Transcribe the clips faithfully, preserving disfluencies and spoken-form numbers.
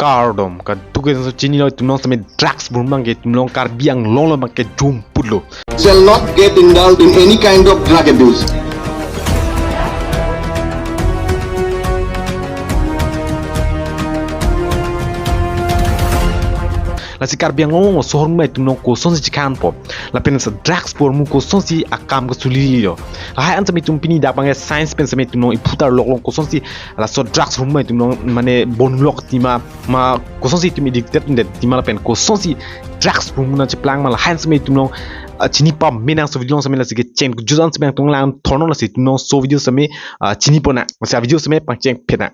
Kardom, kadokave atum chinilo, itum along sitame drugs ahormu abangke itum along Karbi Anglong along abangke jumputlo. Shall not get involved in any kind of drug abuse. Lasi Karbi Anglong laso ahormu itum along kosonsi chikhanpo, lapen laso drugs ahormu kosonsi akam kasulilo. Lahai an sitame itum pini dak abangke science pen sitame itum along iphutar loklong kosonsi laso drugs ahormu itum along mane bonlok tima ma kosonsi itum addicted det tima lapen kosonsi drugs ahormu nangcheplang ma lahai an sitame itum along, ah, chini pamenang. So video along sitame lasi kecheng kejut an sitame itum along langthornon, lasi itum along so video sitame, ah, chiniponang. Lasi a video sitame pangcheng phenang.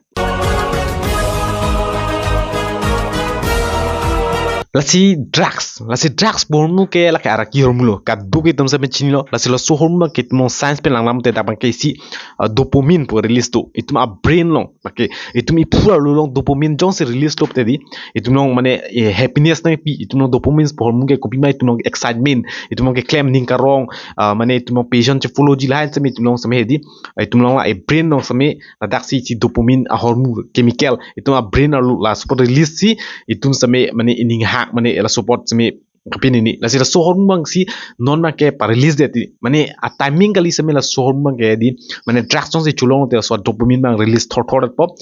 Lasi drugs, lasi drugs ahormu ke lake araki ahormulo. Kadokave atum sitame chinilo, lasi laso ahormu abangke itum along science pen langdamte dak abangke isi, ah, dopamine pu release do itum abrain along. Lake itum iphu arlo along dopamine jongsi release lo pute di, itum along mane, eh, happiness nangpi, itum along dopamine pu ahormu ke kopima itum along excitement, itum along keklem ning karong, ah, mane itum along passion che follow ji lahai an sitame itum along sitame hedi, itum along la abrain along sitame ladaksi isi dopamine ahormu chemical itum abrain arlo la support release si itum sitame mane ining hak mane la support sitame kapini ni. Lasi laso ahormu abangsi non abangke pa release det ti. Mane a timing kali sitame laso ahormu abangke di, mane drugs jongsi cholong te laso dopamine abang release thorthor po.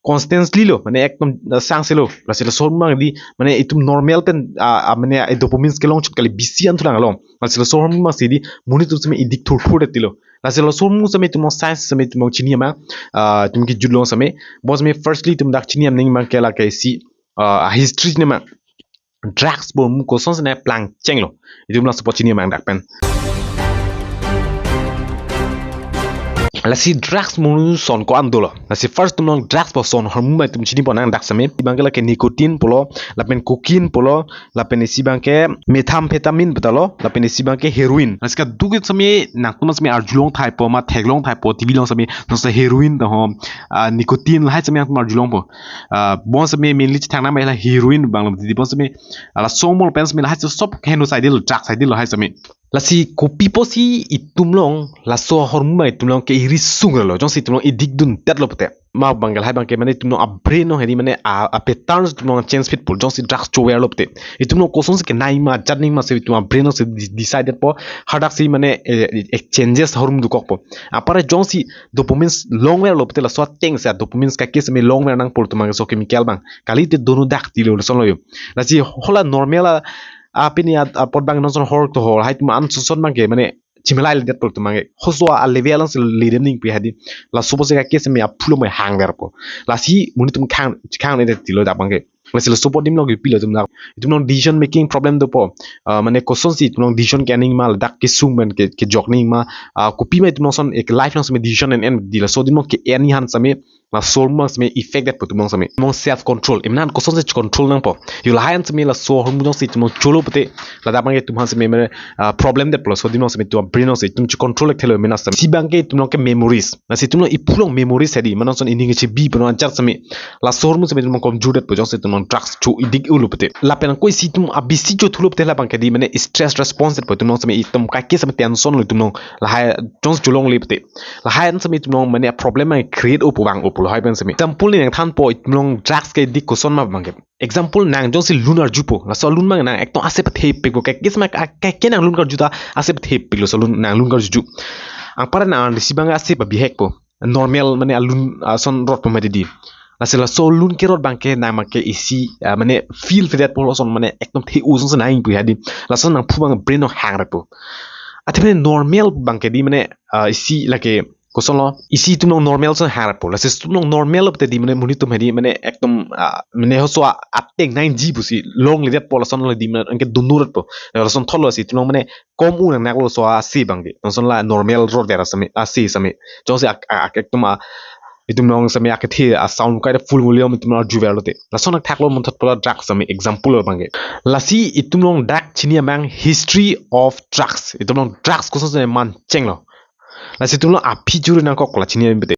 Constantly lo, mane ekdom, uh, sangse lo. Lasi laso ahormu abang di, mane itum normal pen, ah, ah, mane, eh, dopamine kelong chot kali bisi an thulang along. Lasi laso ahormu abangsi di, monit atum sitame addict thurthur det tilo. Lasi laso ahormu sitame itum along science sitame itum along chini ma, ah, itum kejut along sitame. Bon sitame firstly itum dak chini aning abangke lake isi, ah, history ni ma. Drugs ahormu kosonsi nangplangchenglo. Itum laso apot chini mang dak pen. Lasi drugs ahormu ason ko-an dolo. Lasi first itum along drugs pu ason ahormu abang itum chiniponang dak sitame. Abangke lake nicotine pulo, lapen cocaine pulo, lapen isi abangke methamphetamine pu ta lo, lapen isi abangke heroin. Lasi kadokave sitame nangtum sitame arjulong thaipo ma theklong thaipo T V along sitame, non sitame heroin ta ho, ah, nicotine lahai sitame nangtum arjulongpo. Ah, bon sitame mainly chethang nang ma la heroin abang lo di, bon sitame, ah, la songmol pen sitame lahai sitame sob keheno saidelo, drug saidelo lahai sitame. Lasi kopi pusi itum along laso ahormu abang itum along ke-iri sung lo, jongsi itum along addict dundet lo pute. Ma abangke lahai abangke mane itum along abrain along hedi mane a, a patterns itum along change phit pulo, jongsi drugs chover lo pute. Itum along kosonsi kenang ma, jat nang ma si itum abrain along si de-, decided po, hadak si mane, eh, eh, changes ahormu dokokpo. Apar jongsi dopamine longver lo pute laso ateng si dopamine kake sitame longver nangpo itum abangke laso chemical abang. Kalite dono dak tilo lason lo yo. Lasi hala normal a, apini a, apot abang non ason hor to hor, lahai itum an ason ason abangke mane chimelai ledet po itum abangke. Halaso a level along si ledam nangpi hedi. Laso pusi kake sitame aphu along hangverpo. Lasi monit atum khang, khang nedet tilo dak abangke. Lasi laso apot adim along kepilo itum dak. Itum along decision making problem dopo. Ah, mane kosonsi itum along decision ke-en nang ma, ladak kesung pen ke, kejok nang ma. Ah, kopi ma itum along ason ek life along sitame decision en-en di, laso adim along ke-en nang han sitame laso ahormu abang sitame effect detpo itum along sitame. Itum along self control. Iman kosonsi control nangpo. Yo lahai an sitame laso ahormu jongsi itum along cholo pute, ladak abangke itum han sitame mane, ah, problem detpo, laso adim along sitame itum abrain along si itum che-control ek thelo mena sitame. Isi abangke itum along ke memories. Lasi itum along iphu along memories hedi, mane ason ining chebi pon anchar sitame. Laso ahormu sitame itum along komjur detpo jongsi itum along drugs cho addict lo pute. Lapen ako isi itum abisi chothulo pute la abangke di mane stress response detpo itum along sitame, itum kake sitame tension lo itum along. Lahai jongsi cholongle pute. Lahai an sitame itum along mane problem abang create-o pu abang-o pu lahai pen sitame. Example ni nangthanpo itum along drugs ke addict koson ma abangke. Example nang jongsi lun arjupo. Laso lun abang nang ekdom ase pathepikpo. Kake sitame ka-, kake nang lun karju ta ase pathepiklo laso lun nang lun karju. Anpar nang isi abang ase pabihekpo. Normal mane alun ason rotpo mati di. Lasi laso lun kerot abangke nang abangke isi, ah, mane feel feel detpo lason mane ekdom the-o ason si nang ingpu hedi. Lason nangphu abang brain along hangrepo. Athe mane normal abangke di mane, ah, isi lake koson lo, isi itum along normal ason hangrepo. Lasi itum along normal lo pute di mane monit atum hedi mane ekdom, ah, mane halaso a, ateng nangji pusi longledetpo lason lo di mane anke dono detpo. Lason thotlo si itum along mane kom-o nang naklo laso ase abangke. Lason la normal rot vera sitame, ase sitame. Jongsi ak, ak, ak, ekdom a, itum along sitame akethe a sound kai da full volume itum along arjuver lote. Lason nangthaklo monthot pulo drugs sitame example lo abangke. Lasi itum along dak chini amang history of drugs. Itum along drugs koson sitame manchenglo. Lasi itum along aphi churi nangkok la chini abang pute.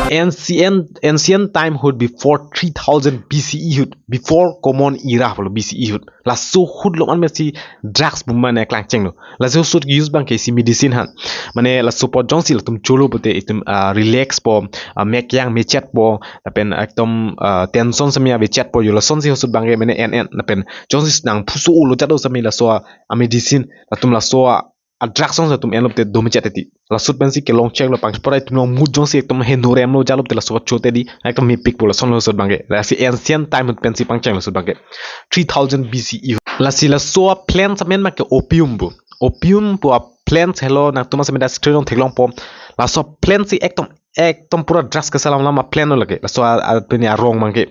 Ancient, ancient time ahut, before three thousand B C E ahut, before common era pulo, B C E ahut. Laso ahut lo man mesi drugs pu mane klangchenglo. Laso ahut use abangke isi medicine han. Mane laso apot jongsi latum cholo pute itum, ah, relax po, ah, mek yang mechet po, lapen ekdom, ah, tension semi avechet po, yo lasonsi ahut abangke mane en en, lapen jongsi nang phuso-olo jat-o semi laso a, a medicine, latum laso a, a drugs jongsi latum enlo pute do mechet teti. Laso ahut pensi kelongchenglo pang, pura itum along mood jongsi ekdom heno remlo jalo pute laso apot chote di, ekdom mepik po lason lo ahut abangke. Lasi ancient time ahut pensi pangchenglo ahut abangke. Three thousand B C E. Lasi laso a plant amen abangke opium pu. Opium pu a plant helo, nangtum asemi dak screen along theklongpo. Laso a plant si ekdom, ekdom pura drugs kesalam lam a plant lo lake. Laso a, a pini arong abangke.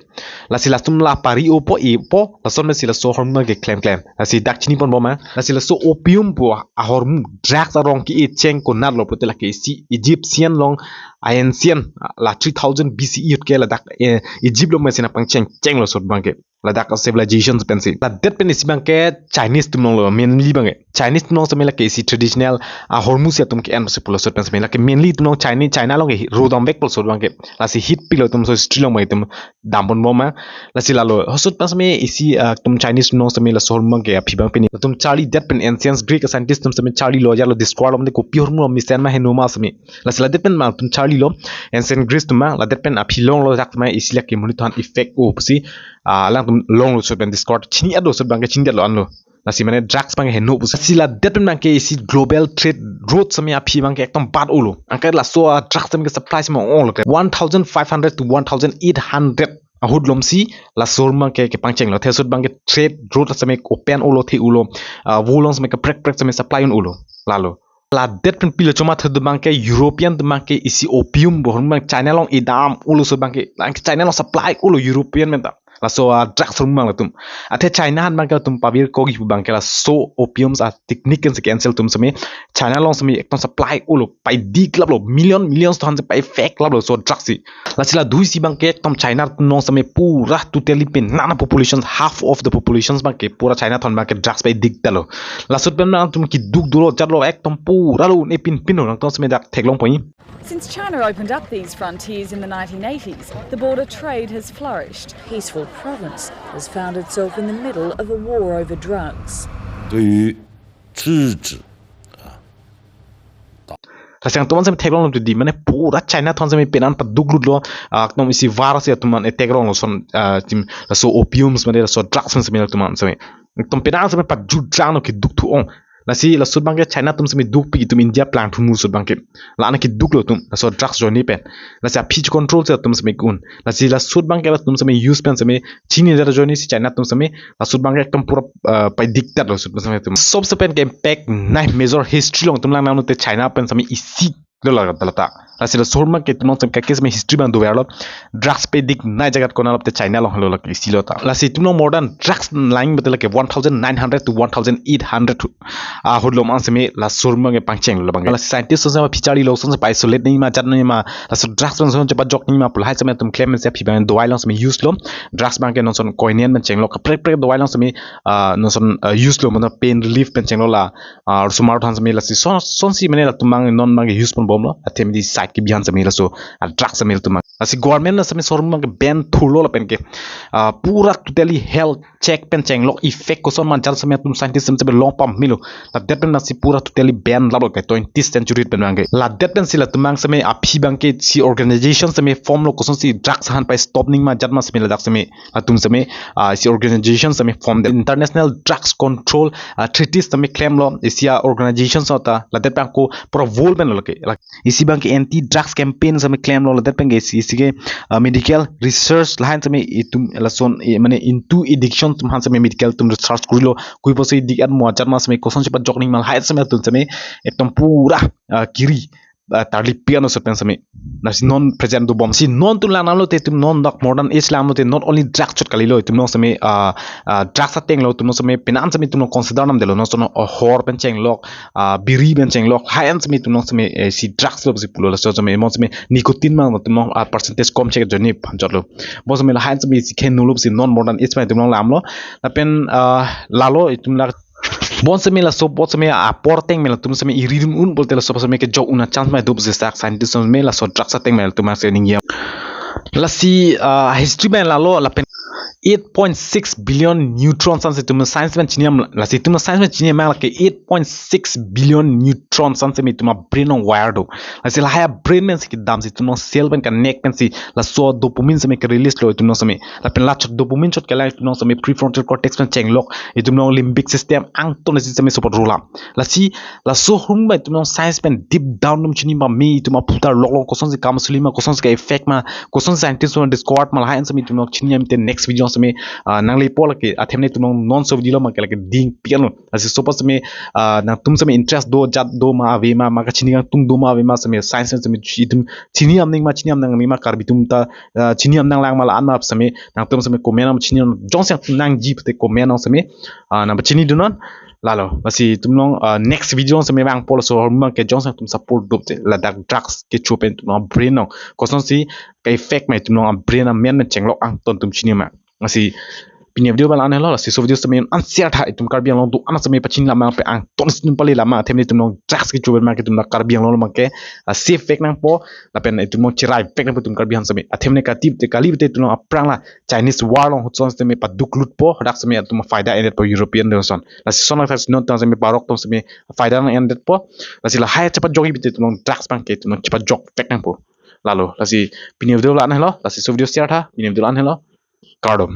Lasi latum la pari-o po, e po, lason mesi laso ahormu abangke klemklem. Lasi dak chiniponbom ma. Lasi laso opium pu ahormu drugs arong ke-e cheng konatlo pute lake isi Egyptian along, a ancient, la three thousand B C E ahut ke ladak, eh, Egypt along mesi nangpangcheng chenglo ahut abangke. Ladak a civilization pensi. Ladet pen isi abangke Chinese atum alonglo, mainly abangke. Chinese atum along semi lake isi traditional ahormu si atum ke-en pusi pulo ahut pen semi. Lake mainly atum along Chinese, China along ke rodam vek pulo ahut abangke. Lasi hit pilo atum laso history along abang itum damponbom ma. Lasi lalo ahut pen semi isi, ah, atum Chinese atum along semi laso ahormu abangke aphi abang pini. Atum charlidet pen ancient Greek scientist atum semi charlilo, jalo discover lo mane kopi ahormu mesen ma heno ma semi. Lasi ladet pen ma atum charlilo, ancient Greece atum ma, ladet pen aphi longlo dak ma isi lake monit aphan effect o pusi, ah, alangtum longlo ahut pen discover chini-etlo ahut abangke chini-etlo anlo. Lasi mane drugs abangke heno pusi. Lasi ladet pen abangke isi global trade route semi aphi abangke ekdom bad-olo. Anke laso a drugs semi ke supply semi ong-olo ke. One thousand five hundred to one thousand eight hundred ahut alom si laso ahormu abangke kepangchenglo. Athe ahut abangke trade route semi open-olo, the-olo. Ah, vo along semi kaprek prek semi supply un-olo. Lalo. Ladet pen pilo choma thu abangke European atum abangke isi opium pu ahormu abang China along idam-olo ahut abangke, lang China along supply-olo European amen ta. Laso a drugs ahormu abang latum. Athe China aphan abangke latum pavirkokji pu abangke laso opium a technique ansi ke-en si latum semi China along semi ekdom supply-olo, paidik laplo, million, millions atum aphan si paifek laplo laso drugs si. Lasi la dui isi abangke ekdom China atum along semi pura totally penang a population, half of the populations abangke pura China atum abangke drugs paidikdetlo. Laso ahut pen nangtum keduk dolo jatlo ekdom pura lo un-e pinpinlo, nangtum semi dak theklongpo. Since China opened up these frontiers in the nineteen eighties, the border trade has flourished. Peaceful province has found itself in the middle of a war over drugs. 对于制止 Lasi nangtum semi theklonglo di, mane pura China atum semi penang paduklutlo, ah, ekdom isi war si atum aphan attack ronglo lason, ah, tim laso opium mane laso drugs semi atum aphan semi. Ekdom penang semi pajut jangno keduk thu-ong. Lasi laso ahut abangke China atum semi dukpik, itum India plangthunmu ahut abangke. La-an keduklo atum, laso drugs ajoine pen. Lasi aphi control si atum semi un. Lasi laso ahut abangke latum semi use pen semi chini jat ajoine si China atum semi, laso ahut abangke ekdom pura, ah, paidikdetlo laso ahut semi atum. Sob se pen ke impact nai major history along itum lang nangno te China pen semi isi lo la ta la ta. Lasi laso ahormu ke itum along semi kake semi history abang doverlo. Drugs paidik nai jagat konatlo te China along helo lake isi lo ta. Lasi itum along modern drugs line pute lake one thousand nine hundred to one thousand eight hundred ahut alom an semi laso ahormu ke pangchenglo abangke. Lasi scientist atum semi aphi charlilo, lason semi pa-isolate nangji ma jat nangji ma, laso drugs lason semi chepajok nangji ma pu lahai semi atum klem si aphi abang dawai along semi use lo. Drugs abangke non ason quinine pen chenglo, kaprek prek dawai along semi, ah, non ason, ah, use lo, mane pain relief pen chenglo la, ah, osomar atum semi lasi son, sonsi mane latum abang non abangke use ponbomlo. Athe midi side kebi an semi laso, ah, drugs semi latum abang. Lasi government na semi laso ahormu abangke ban thulo lapen ke, ah, pura totally health check pen chenglok effect koson ma jat semi atum scientist semi long pamelo. Ladet pen lasi pura totally ban laplo ke twentieth century pen abangke. Ladet pensi latum abang semi aphi abangke isi organization semi formlo, kosonsi drugs aphan pa-stop nangji ma jat ma semi ladak semi latum semi, ah, isi organization semi formdet. International Drugs Control, ah, Treaties semi klemlo, isi a organization sota, ladet pen ako pura world penlo lake. Lak-, isi abangke anti drugs campaign semi klemlo, ladet pen ke isi, isi ke, ah, medical research lahai semi itum lason, eh, mane into addiction atum aphan semi medical atum research korilo, kopi pusi dik-et mo jat ma semi koson chepajok nangji ma lahai semi atum semi ekdom pura, ah, kiri, ah, tarlipik ano ahut pen semi. Lasi non present dobom. Si non atum lang nanglo te itum non dak modern age lang nanglo te not only drugs chot kalilo, itum along semi, ah, ah, drugs atenglo, itum along semi penang semi itum along consider namdetlo, non ason, ah, hor pen chenglok, ah, biri pen chenglok, lahai an semi itum along semi, eh, si drugs lo si pulo, laso semi, mo semi nicotine ma itum along, ah, percentage kom chek joni panchot lo. Mo semi lahai an semi si khenolo si non modern age ma itum along lamlo. Lapen, ah, lalo itum la bon semi laso, bon semi apor ateng me latum semi iri dun un pulote laso semi kejok un a chance ma do pusi sak scientist semi laso drugs ateng me latum semi ningje. Lasi uh, history pen lalo lapen eight point six billion neutrons ansi itum science pen chini am, lasi itum science pen chini am lake eight point six billion neutrons ansi itum brain along wire do. Lasi lahai brain pensi kedamsi itum cell pen connect pensi laso dopamine seme ke release lo itum seme. Lapen lachot dopamine chot kelang itum seme prefrontal cortex pen chenglok, itum limbic system angton si seme support rule am. Lasi laso hum ba itum science pen deep down itum chini ba me itum aphutar lok lok kosonsi kam suli ma, kosonsi ke effect ma, koson scientist pen discovered ma, lahai seme itum chini am te next video seme uh, nanglepo lake athemne itum non so video lo ma ke lake ding pian lo. Lasi suppose seme uh, nangtum seme interest do jat do ma ave ma, ma kachini kangtung do ma ave ma seme science seme itum chini am ning ma, chini am nang ning ma, Karbi atum ta uh, chini am nanglang ma la-an ma seme nangtum seme comment am chini am jongsi nangji pute comment am seme uh, nang pachini dunnon. Lalo lasi itum uh, next video seme vangpo, laso hum ke jongsi itum support do te ladak drugs kecho pen itum brain along kosonsi ke effect ma itum brain amen pen chenglok angton itum chini ma. Lasi pini video ba la-an helo, lasi laso video seme an share tha, itum Karbi Anglong do-an seme pachini lam ma pe angton si itum pali lam ma athemne itum drugs kecho pen ma ke itum Karbi Anglong ma ke uh, safe vek nangpo, lapen itum cherai vek nangpo itum Karbi aphan seme. Athemne katip te kali te itum aphrang la Chinese war along hutson seme paduk lutpo, hadak seme itum faida endetpo European atum ason. Lasi lason thak non tang seme parok atum seme faida nang endetpo. Lasi lahai chepajok-i pute itum drugs abang ke itum chepajok vek nangpo. Lalo lasi pini video la-an helo, lasi laso video share tha, pini video la-an helo. Kardom.